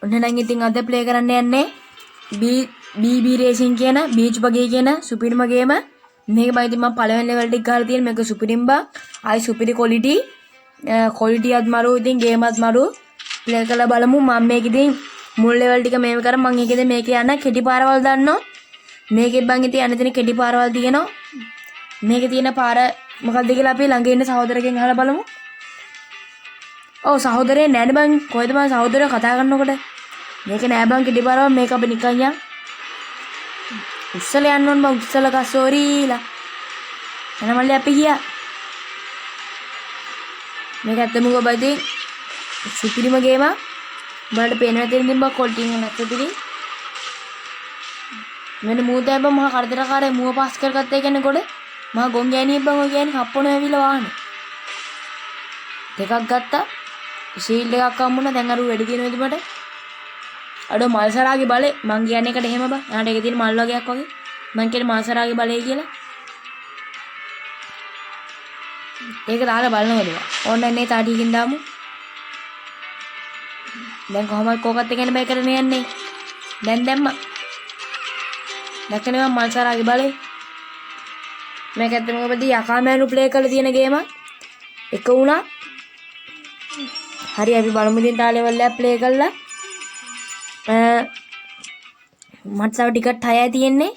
ඔන්න නම් ඉතින් අද ප්ලේ කරන්න යන්නේ BB racing කියන බීච් බගී කියන සුපිරිම ගේම. මේක බං ඉතින් මම පළවෙනි ලෙවල් ටික ගහලා තියෙන මේක සුපිරිම බං. ආයි සුපිරි ක්වොලිටි. ක්වොලිටියත් මරු ඉතින් ගේමත් මරු. ප්ලේ කරලා බලමු. මම මේක ඉතින් මුල් ලෙවල් ටික මේව කරා. මං ඒකෙද මේකේ යන කෙටි පාරවල් දන්නවා. මේකෙත් බං ඉතින් යන්න තියෙන කෙටි පාරවල් තියෙනවා. මේකේ තියෙන පාර මොකද්ද කියලා අපි ළඟ ඉන්න සහෝදරගෙන් අහලා බලමු. ඔව් සහෝදරේ නෑනේ බං. කොහෙද බං සහෝදරයෝ කතා කරනකොට? මේක නෑ බං කෙටි පාරවල්, මේක අපි නිකන් යන්. උස්සලා යන්න ඕන බං, උස්සලා කසෝරීලා. එන මල්ලි අපි ගියා. මේක ඇත්තම ගෝ බයි ඉතින් සුපිරිම ගේමක්. උඹලට පේනවා තියෙන ඉතින් බං ක්වොලිටි එක නැත්නම් මෙන්න මූ දැන් බං මහා කරදරකාරය මුව පාස් කරගත්තා කියන්නේ ගොඩ. මහා ගොන් ගෑණියෙක් බං ඔය ගෑණි හප්පන ඇවිල්ලා වාහනේ. දෙකක් ගත්තා. ෂීල්ඩ් එකක් හම්බුණා. දැන් අර වැඩි තියෙනවා ඉතින් මට. අඩෝ මල්සරාගේ බලේ මං කියන්නේ එකට එහෙම බං. එයාට ඒකේ තියෙන මල් වගේක් වගේ. මං කියන්නේ මල්සරාගේ බලේ කියලා. ඒක දාලා බලනවද බං? ඕන්න නේ තා ටිකකින් දාමු. දැන් කොහොමද කෝකත් එක්ක යන්න බෑ කරගෙන යන්නේ. දැන් දැම්මා. දැක්කනේ මං මල්සරාගේ බලේ. මේක ඇත්තටම මොකද යකා මෑනු ප්ලේ කරලා තියෙන ගේමක්. එක වුණා. හරි අපි බලමු ඉතින් තා ලෙවල් එකක් ප්ලේ කරලා. මට තව ටිකට් 6යි තියෙන්නේ.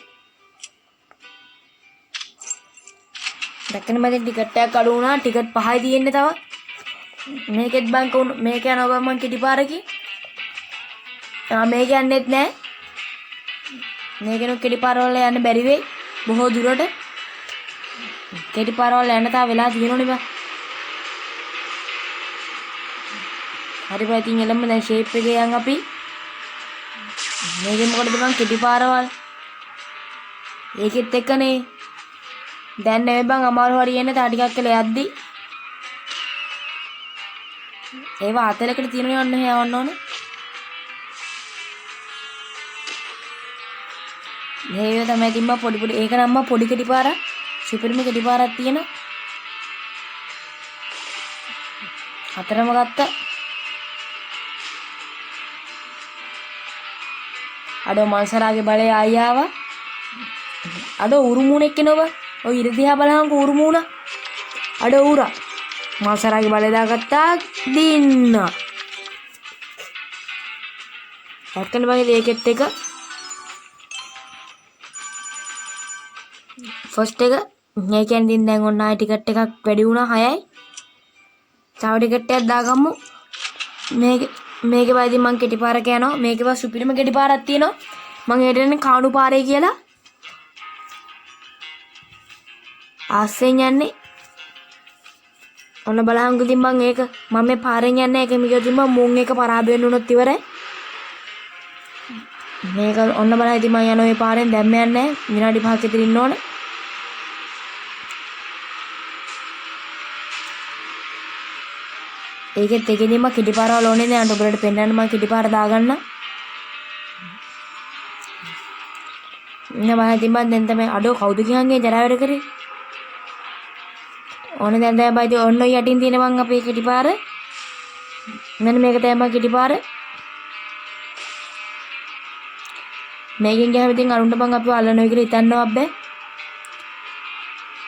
දැක්කනේ මම ටිකට් එකක් අඩු වුණා. ටිකට් 5යි තියෙන්නේ තව. මේකෙත් බං මේක යනවා බං මං කෙටි පාරකින්. මේක යන්නෙත් නෑ. මේකෙනුත් කෙටි පාරවල් යන්න බැරි වෙයි බොහෝ දුරට. කෙටි පාරවල් යන්න තා වෙලා තියෙනවනේ බං. හරි බං ඉතින් එළම දැන් ෂේප් එකේ යන් අපි. මේකෙන් මොකටද බං කෙටි පාරවල්? ඒකෙත් එක්කනේ. දැන් නෙවෙයි බං අමාරු හරි එන්නේ තා ටිකක් වෙලා යද්දි. ඒවා අතලකට තියෙනවනේ ඔන්න එහෙ යවන්න ඕනේ. මේව තමයි ඉතින් මම පොඩි පොඩි ඒක නම් මම පොඩි කෙටි පාරක් සුපිරිම කෙටි පාරක් තියෙනවා. හතරම ගත්තා. අඩෝ මන්සරාගේ බලය ආයි ආවා. අඩෝ උරු මූණෙක් එනවා බං. ඔය ඉර දිහා බලහන්කෝ උරු මූණ. අඩෝ ඌරා. මන්සරාගේ බලය දාගත්තා දින්න. දැක්කනේ බං ඒකෙත් එක ෆස්ට් එක. ඒ කියන්නේ ඉතින් දැන් ඔන්න ආයි ටිකට් එකක් වැඩි වුණා 6යි. තව ටිකට් එකක් දාගමු. මේකේ බයි ඉතින් මං කෙටි පාරක යනවා. මේකේ බා සුපිරිම කෙටි පාරක් තියෙනවා. මං ඒකට යන්නේ කාණු පාරේ කියලා. ආස්සෙන් යන්නේ. ඔන්න බලහන්කෝ ඉතින් මං ඒක මම මේ පාරෙන් යන්නේ. ඒක මික ඉතින් මං මුන් එක පරාද වෙන්න උනොත් ඉවරයි. මේක ඔන්න බලන්න ඉතින් මං යන ඔය පාරෙන් දැම්ම යන්නේ. විනාඩි 5ක් විතර ඉන්න ඕනේ. ඒකෙත් එකේදී මම කෙටි පාරවල් ඕනේ නෑ. අන්න ඔයාලට පෙන්නන්න මම කෙටි පාර දාගන්න. ඉන්න බලන්න ඉතින් මං දැන් තමයි අඩෝ කවුද කියන්නේ ජරා වැඩ කරේ. ඕනේ දැන් තමයි බයි ඉතින් ඔන්න ඔය යටින් තියෙන මං අපේ කෙටි පාර. මෙන්න මේක තමයි මං කෙටි පාර. මේකෙන් ගියාම ඉතින් අරුන්ට මං අපිව අල්ලනවා කියලා හිතන්නවත් බෑ.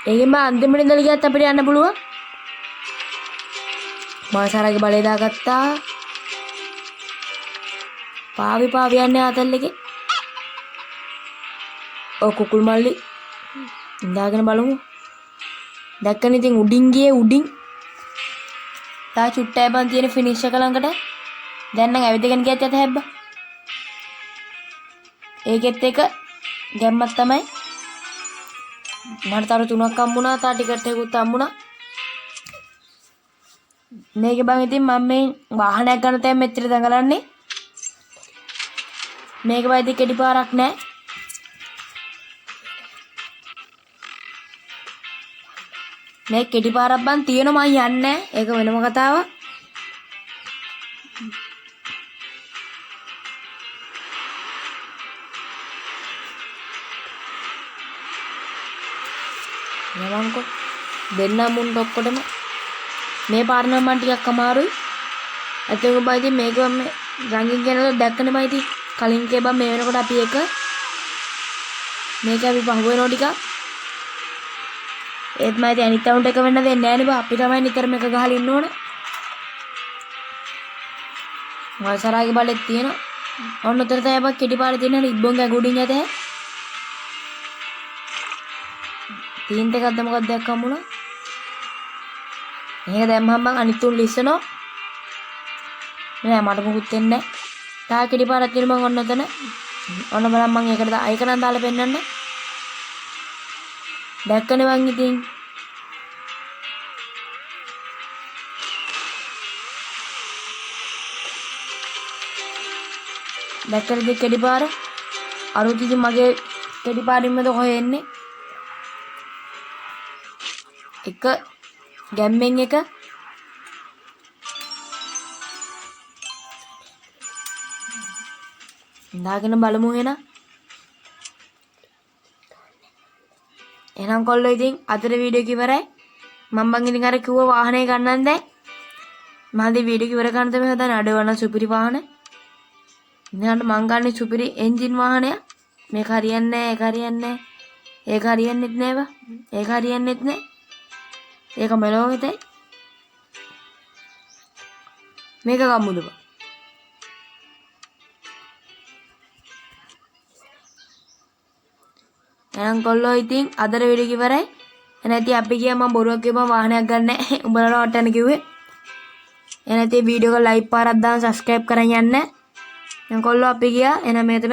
ඒකෙන් මං අන්තිමට ඉඳලා ගියත් අපිට යන්න පුළුවන්. මාසාරගේ බලය දාගත්තා. පාවි පාවි යන්නේ ආතල් එකේ. ඔව් කුකුල් මල්ලි ඉඳාගෙන බලමු. දැක්කනේ ඉතින් උඩින් ගියේ උඩින්. තා චුට්ටයි බං තියෙන ෆිනිෂ් එක ළඟට. දැන් නම් ඇවිදගෙන ගියත් යත හැබ්බා. ඒකෙත් එක ගැම්මක් තමයි. මට තව තුනක් හම්බුණා. තා ටිකට් එකකුත් හම්බුණා. මේකේ බං ඉතින් මම මේ වාහනයක් ගන්න තැන් මෙච්චර දඟලන්නේ. මේක බං ඉතින් කෙටි පාරක් නෑ. මේ කෙටි පාරක් බං තියෙනවා මං යන්නේ නෑ. ඒක වෙනම කතාවක්. යමන්කෝ දෙන්නම් මුන්ට ඔක්කොටම. මේ පාර නම් මං ටිකක් අමාරුයි. ඇත්තටම බං ඉතින් මේක මම රංගින් කියනකොට දැක්කනේ මම ඉතින් කලින් කේ බං මේ වෙනකොට අපි එක මේක අපි පහුව වෙනවා ටිකක්. ඒත් මම ඉතින් අනිත් අමුන්ට එක වෙන්න දෙන්නේ නෑනේ බං. අපි තමයි නිතරම එක ගහලා ඉන්න ඕන. මල්සරාගේ බලෙත් තියෙනවා. ඔන්න උතර තමයි බං කෙටි පාර තියෙන ඉබ්බොන් ගුඩින් යත හැ. තීන්ත එකක්ද මොකක්ද දෙයක් හම්බුණා. මේක දැම්මම බං අනිත් උන් ලිස්සනවා. නෑ මට මොකුත් වෙන්නේ නෑ. තා කෙටි පාරක් තියෙන බං ඔන්න ඔතන. ඔන්න බලන්න මං ඒකට ඒක නම් දාලා පෙන්නන්න. දැක්කනේ බං ඉතින්. දැක්කද කෙටි පාර? අරුත් ඉතින් මගේ කෙටි පාරින්මද කොහෙ එන්නේ? එක ගැම්මෙන් එක දාගෙන බලමු එහෙනම්. එහෙනම් කොල්ලෝ ඉතින් අදට වීඩියෝ එක ඉවරයි. මම බං ඉතින් අර කිව්ව වාහනේ ගන්නන් දැන්. මම ඉතින් වීඩියෝ එක ඉවර කරන්න තමයි හදන්නේ. අඩේ වන සුපිරි වාහන. ඉතින් මං ගන්නේ සුපිරි එන්ජින් වාහනයක්. මේක හරියන්නේ නෑ, ඒක හරියන්නේ නෑ. ඒක හරියන්නෙත් නෑ බං. ඒක හරියන්නෙත් නෑ. ඒක මෙලෝ හිතයි. මේක ගම්මුද බං. එහෙනම් කොල්ලෝ ඉතින් අදට වීඩියෝ එක ඉවරයි. එහෙනම් ඉතින් අපි ගියා මම බොරුවක් කිව්වම වාහනයක් ගන්න නෑ. උඹලට වටන්න කිව්වේ. එහෙනම් ඉතින් වීඩියෝ එක ලයික් පාරක් දාන්න සබ්ස්ක්‍රයිබ් කරන් යන්න. එහෙනම් කොල්ලෝ අපි ගියා. එහෙනම් මේ තමයි